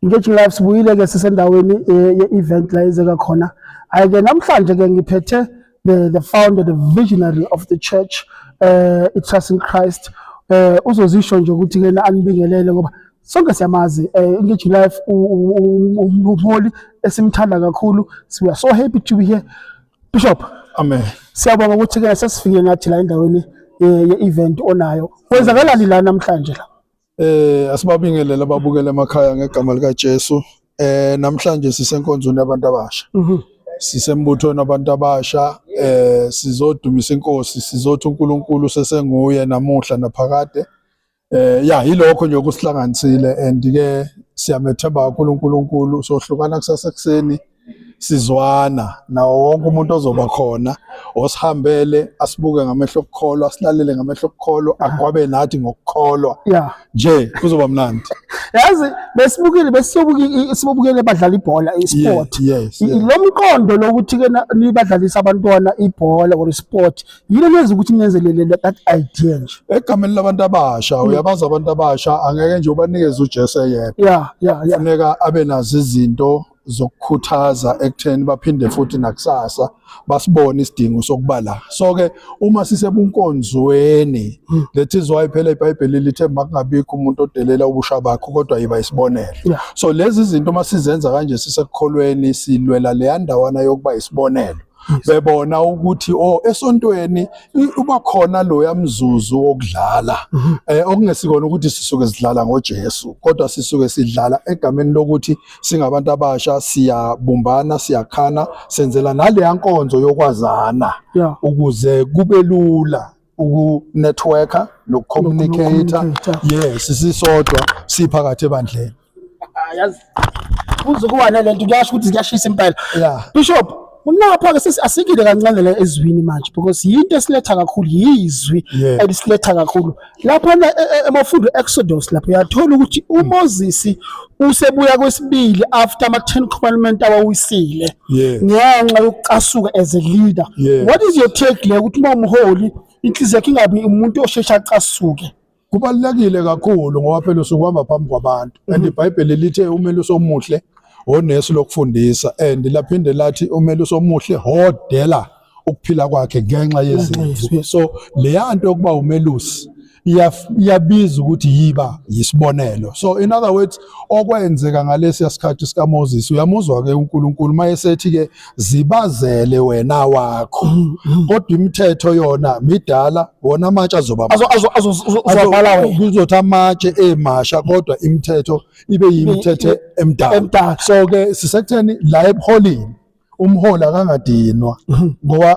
Engaging Life, sibuyile ke, sisendaweni ye-event la yenzeka khona. Hhayi-ke, namhlanje ke ngiphethe the founder, the visionary of the church, i-Trust in Christ. Uzozisho nje ukuthi ke anibingelele ngoba sonke siyamazi. Engaging Life, umholi esimthanda kakhulu. So we are so happy to be here, Bishop. Amen. Siyabonga ukuthi ke sesifike nathi la endaweni ye-event onayo. Kwenzakalani la namhlanje la? Asibabingelele ababukele emakhaya ngegama lika Jesu. Namhlanje sisenkonzweni yabantu abasha. Sisembuthweni wabantu abasha, sizodumisa inkosi, sizothi uNkulunkulu sesenguye namuhla naphakade. Ya, yilokho nje okusihlanganisile and ke siyamethemba kakhulu uNkulunkulu. Sohlukana kusasa ekseni sizwana nawo wonke umuntu ozoba khona, osihambele, asibuke ngamehlo okukholwa, asilalele ngamehlo okukholwa, agwabe nathi ngokukholwa nje, kuzoba mnandi. Yazi, besibukile, besiyobuka, sibukele badlala ibhola, i-sport. Lo mqondo lokuthi ke nibadlalisa abantwana ibhola or sport, yini nenza ukuthi nenzelele that idea nje? Egameni labantu abasha, uyabazi abantu abasha, angeke nje ubanikeze uJesu eyedwa. Kufuneka abe nazo izinto zokukhuthaza ekutheni baphinde futhi nakusasa basibone isidingo sokuba la. So ke uma sisebunkonzweni, that is why phela iBhayibheli lithe makungabikho umuntu odelela ubusha bakho, kodwa yiba isibonelo. So lezi zinto uma sizenza kanje sisekukholweni, silwela leya ndawana yokuba isibonelo, bebona ukuthi oh, esontweni uba khona loya mzuzu wokudlala, okungesikona ukuthi sisuke sidlala ngoJesu, kodwa sisuke sidlala egameni lokuthi singabantu abasha, siyabumbana, siyakhana, senzela naleya nkonzo yokwazana ukuze kube lula uku-networka nokucommunicate. Nokucommunicate. Yes, sisodwa siphakathi ebandleni. Ah, yazi kuzokuba nalento, kuyasho ukuthi kuyashisa impela. Bishop, kunapha ke asikile kancane la ezwini manje, because yinto esiletha kakhulu, yizwi elisiletha kakhulu lapha emafundo Exodus. Lapho uyathola ukuthi uMoses usebuya kwesibili after ama 10 commandment awawisile ngenxa yokucasuka as a leader. What is your take le ukuthi uma umholi inhliziyo yakhe ingabi umuntu oshesha acasuke? Kubalulekile kakhulu ngoba phela usuke uhamba phambi kwabantu and iBhayibheli lithe umelusi omuhle onesu lokufundisa, and laphinde lathi umelusi omuhle hodela ukuphila kwakhe ngenxa yezimvu. So leya nto yokuba umelusi iyabiza ukuthi yiba yisibonelo. So in other words, okwenzeka ngalesi sikhathi sika Moses, uyamuzwa ke uNkulunkulu mayesethi ke zibazele wena wakho, kodwa imithetho yona midala, wona amatshe azoba azo azo azo uzobhala wena. Kuzothi amatshe emasha, kodwa imithetho ibe yimithetho emdala. Emdala. So ke sisekutheni la ebuholini, umholi akangadinwa ngoba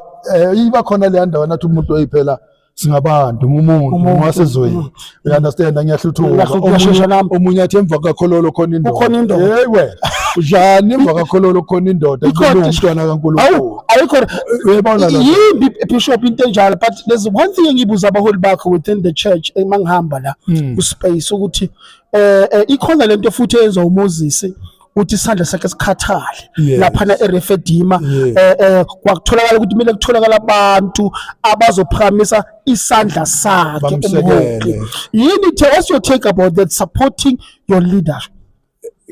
iba khona leya ndawo nathi umuntu oyiphela singabantu, umuntu Umuntu. wasezweni, you understand, ngiyahluthuka. Ngiyahluthuka, ngiyashesha nami. Omunye athi emva kakhololo khona indoda. Kukhona indoda. Hey wena, njani emva kakhololo khona indoda? Ikhona. Umntwana Awu, kaNkulunkulu. Ayikho. Uyayibona la? Yimbi, Bishop, into enjalo, but there's one thing engibuza abaholi bakho within the church mangihamba la ku-space ukuthi ikhona lento futhi eyenza uMoses uthi isandla sakhe sikhathale laphana eRefedima. Kwakutholakala ukuthi kumele kutholakala abantu abazophakamisa isandla sakhe Bamsekele. umholi. Yini, what's your take about that, supporting your leader?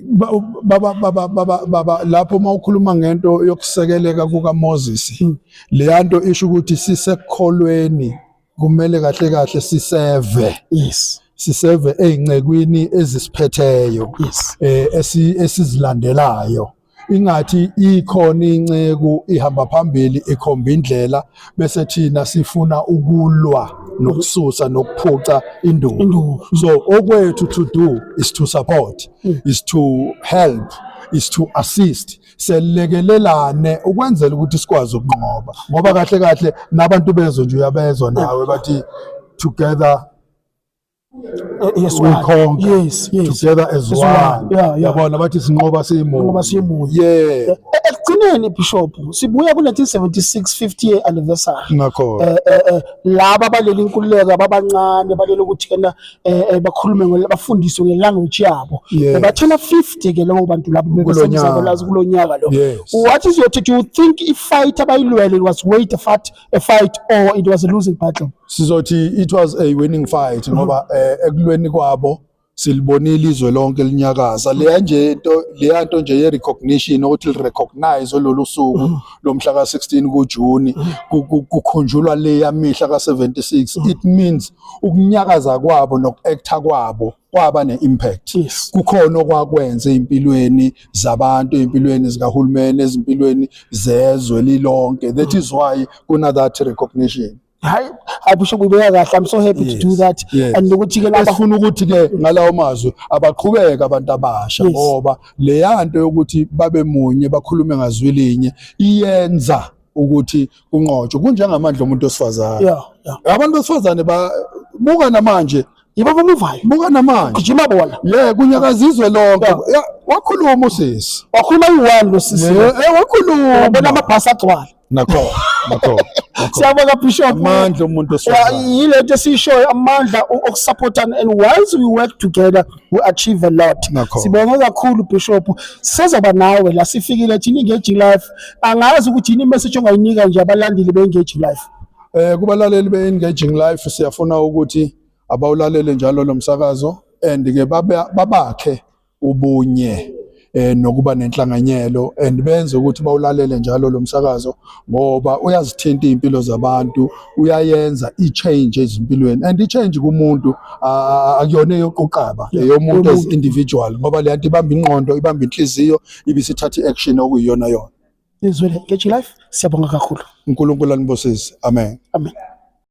Baba, baba, baba, baba, lapho uma ukhuluma ngento yokusekeleka kuka Moses, leya nto isho ukuthi sisekholweni, kumele kahle kahle siseve siseve ey'ncekwini ezisiphetheyo esizilandelayo. Ingathi ikhona inceku ihamba phambili, ikhomba indlela, bese thina sifuna ukulwa nokususa nokuphuca induku. Induku. So okwethu to do is to support, is to help, is to assist, selekelelane ukwenzela ukuthi sikwazi ukunqoba, ngoba kahle kahle nabantu bezwe nje, uyabezwa nawe bathi together yes we one. Conquer together as As one. one. Yeah. Yabona, bathi sinqoba siyimunye. Sinqoba siyimunye. Ekugcineni, Bishop, sibuya ku-1976 50 year anniversary. Ngakho Laba baleli inkululeko ababancane balele ukuthi kena bakhulume bafundiswe ngelanguage yabo. Bathela 50 ke labo bantu labo. Kulo nyaka. Besemzabalazo kulo nyaka lo. What is your take? Do you think i-fight abayilwele was worth a fight or it was a losing battle? Sizothi it was a winning fight ngoba ekulweni kwabo Silibonile izwe lonke linyakaza. Leya nje into, leya nto nje ye recognition, ukuthi li recognize lolu suku lomhla ka16 kuJuni, kukhunjulwa leya mihla ka76, it means ukunyakaza kwabo nokuacta kwabo kwaba ne-impact. Kukhona okwakwenza ezimpilweni zabantu, ezimpilweni zikahulumeni, ezimpilweni zezwe lilonke. That is why kuna that recognition. Hayi hayi, Bishop, ubeka kahle. I'm so happy to do that. And nokuthi ke laba Esifuna ukuthi ke ngalawo mazwi abaqhubeka abantu abasha, ngoba leya nto yokuthi babe munye, bakhulume ngazwi linye, iyenza ukuthi kunqotshwe. Kunjengamandla omuntu wesifazane. Abantu besifazane ba buka namanje. Yibo abamuvayo. Buka namanje. Gijima bona. Yeah, kunyakazizwe lonke. Yeah, wakhuluma usisi. Wakhuluma iyi-one lo sisi. Yeah, wakhuluma. Wabona amabhasi agcwala. Nakho, nakho. Siyabonga, Bishop. Amandla omuntu wesifazane. Yile nto esiyishoyo, amandla okusupportana, and once we work together we achieve a lot. Nakho. Sibonge kakhulu, Bishop. Sizoba nawe la sifikile thina Engaging Life. Angazi ukuthi yini message ongayinika nje abalandeli be-Engaging Life. Kubalaleli be-Engaging Life, siyafuna ukuthi abawulalele njalo lo msakazo and ke babakhe ubunye nokuba nenhlanganyelo, and benze ukuthi bawulalele njalo lo msakazo, ngoba uyazithinta impilo zabantu, uyayenza i-change ezimpilweni, and i-change kumuntu akuyona eyoquqaba, eyomuntu as individual, ngoba le nto ibamba ingqondo, ibamba inhliziyo, ibisithatha i-action okuyiyona yona. Izwe le Engaging Life, siyabonga kakhulu. uNkulunkulu anibusise. Amen. Amen.